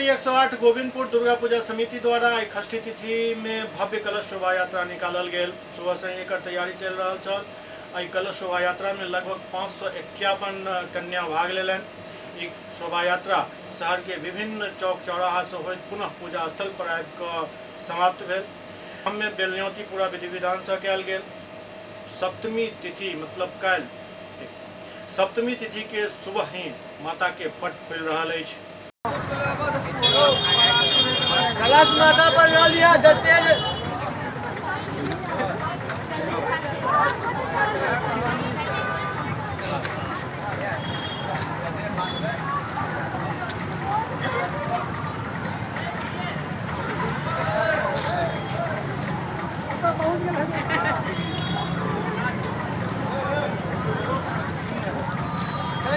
108 गोविंदपुर दुर्गा पूजा समिति द्वारा आइ षष्ठी तिथि में भव्य कलश शोभा यात्रा निकालल गेल। सुबह से ही एकर तैयारी चलि रहल छल। एहि कलश शोभा यात्रा में लगभग 551 कन्या भाग लेलनि। ई शोभा यात्रा शहर के विभिन्न चौक चौराहा से होइत पुनः पूजा स्थल पर आबि कऽ समाप्त भेल। में बेलन्यौती पूरा विधि विधान से कयल गेल। सप्तमी तिथि मतलब काल्हि सप्तमी तिथि के सुबह ही माता के पट खुलि रहल अछि। गलत माता पर लऽ लिअ जते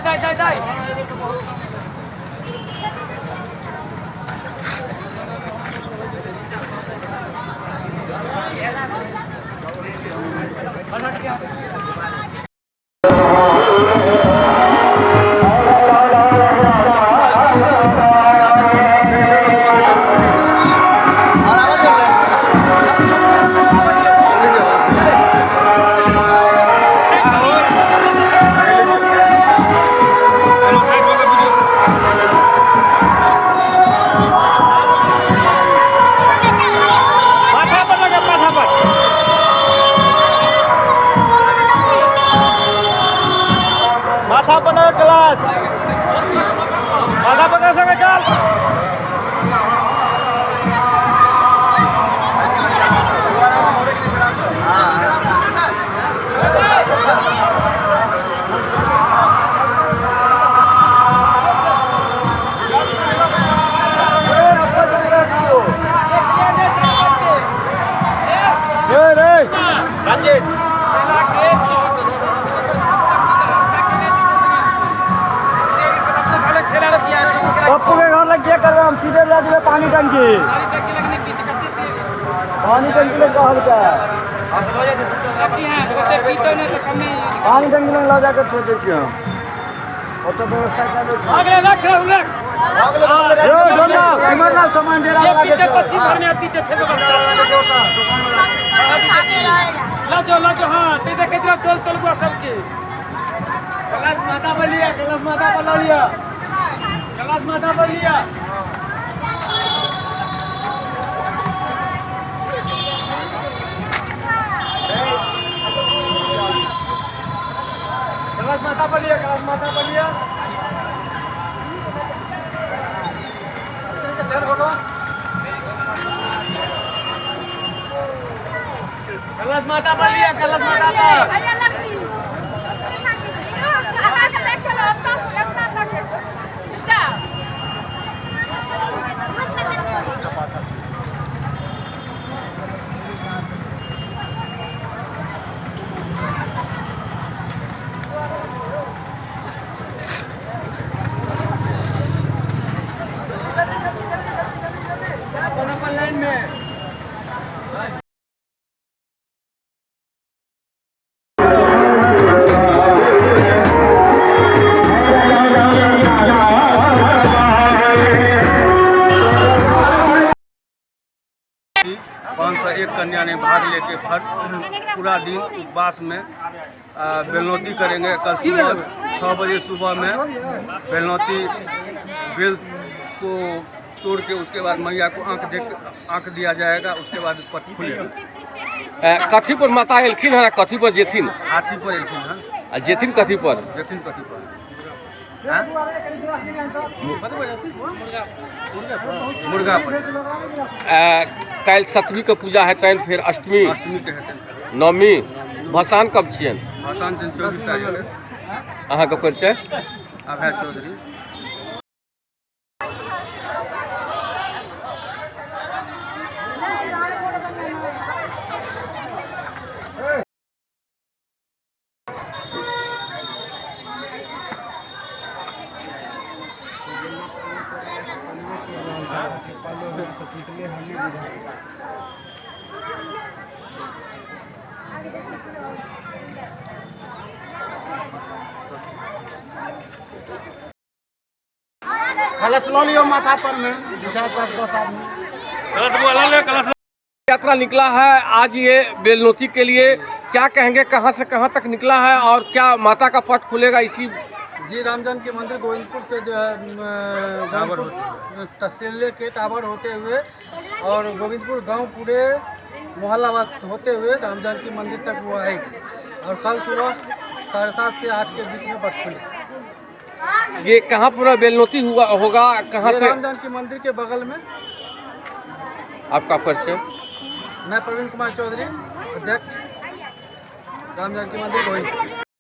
जाय जाय जाय। माथा पर लगा, माथा पर। माथा पर लगा क्लास, माथा पर सके चल। पप्पू के घर लग करबै हम सीधे लए जेबै पानी टंकी, पानी टंकी लग कहलकै, पानी टंकी लग लऽ जाके छोड़ दै छियै हम, ओतऽ व्यवस्था कए दै छियै। यौ ढोला, इम्हर लाउ सामान डेरा वाला के छौ। लजो लजो, हाँ ते देखैत रह टोल टोलबुआ सबके। गलत माता पर लिया, गलत माता पर लऽ लिया, गलत माता पर लिया, गलत माता पर लिया, गलत माता पर लिया, गलत माता पर लिया, गलत माता पर। अपन अपन लाइन में। 501 कन्या ने भाग लेके भर पूरा दिन उपवास में बेलनौती करेंगे। कल सुबह 6 बजे सुबह में बेलनौती बेल को तोड़ के उसके बाद मैया को आंख देख आंख दिया जाएगा, उसके बाद पट खुलेगा। कथी पर माता एलखिन हन आ कथी पर जेथिन? हाथी पर एलखिन हन। आ जेथिन कथी पर? जेथिन कथी पर? हाँ? मुर्गा पर। काल्हि सप्तमी के पूजा हेतनि, फेर अष्टमी, अष्टमी के हेतनि, नवमी, भसान कब छियनि? भसान छनि 24 तारीख के। अहाँके परिचय? अभय चौधरी। कलश लऽ लियौ माथा पर में, 4, 5, 10 आदमी। कलश बुआ ले कलश। यात्रा निकला है आज ये बेलनौती के लिए, क्या कहेंगे, कहाँ से कहाँ तक निकला है और क्या माता का पट खुलेगा इसी? जी, रामजन के मंदिर गोविंदपुर से जो है गोविंदपुर तहसील के टावर होते हुए और गोविंदपुर गांव पूरे मोहल्लाबाद होते हुए राम जानकी मंदिर तक वो आएगी और कल सुबह 7:30 से 8 के बीच में पट खुले। ये कहाँ पूरा बेलनौती हुआ होगा, कहाँ ये से? राम जानकी मंदिर के बगल में। आपका परिचय? मैं प्रवीण कुमार चौधरी, अध्यक्ष, राम जानकी मंदिर गोविंदपुर।